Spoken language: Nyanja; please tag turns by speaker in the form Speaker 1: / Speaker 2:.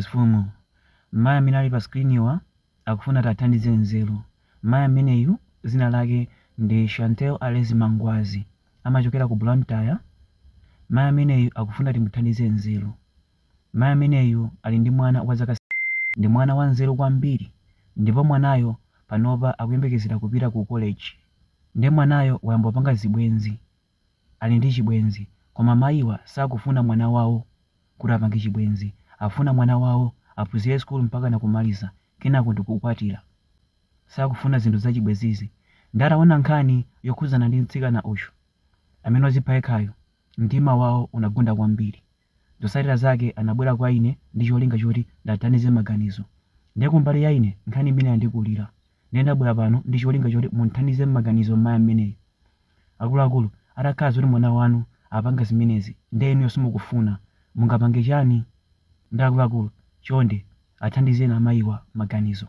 Speaker 1: Mafumu. Mayi amene ali pa screen wa akufuna tiathandize nzeru. Mayi ameneyu dzina lake ndi Chantel Alezi Mangwazi. Amachokera ku Blantyre. Mayi ameneyu akufuna timuthandize nzeru. Mayi ameneyu ali ndi mwana wa zaka ndi mwana wa nzeru kwambiri ndipo mwanayo panopa akuyembekezera kupita ku college. Ndiye mwanayo wayamba kupanga zibwenzi. Ali ndi chibwenzi koma mayiwa sakufuna mwana wawo kuti apange chibwenzi. Akufuna mwana wawo aphunzire sukulu mpakana kumaliza kenako ndikukwatira. Sakufuna zinthu za chibwenzizi. Ndiye ataona nkhani yokhudzana ndi mtsikana uyu amene wazipha yekhayu, mtima wawo unagunda kwambiri. Zotsatira zake anabwera kwa ine ndi cholinga choti ndiwathandize maganizo. Ndiye kumbali ya ine nkhani imeneyi yandikulira. Ndiye ndabwera pano ndi cholinga choti mundithandize maganizo mayi ameneyu. Akuluakulu, atakhala zoti mwana wanu apanga zimenezi nde inuyo simukufuna, mungapange chani? Nde akuluakulu chonde athandizeni amayiwa maganizo.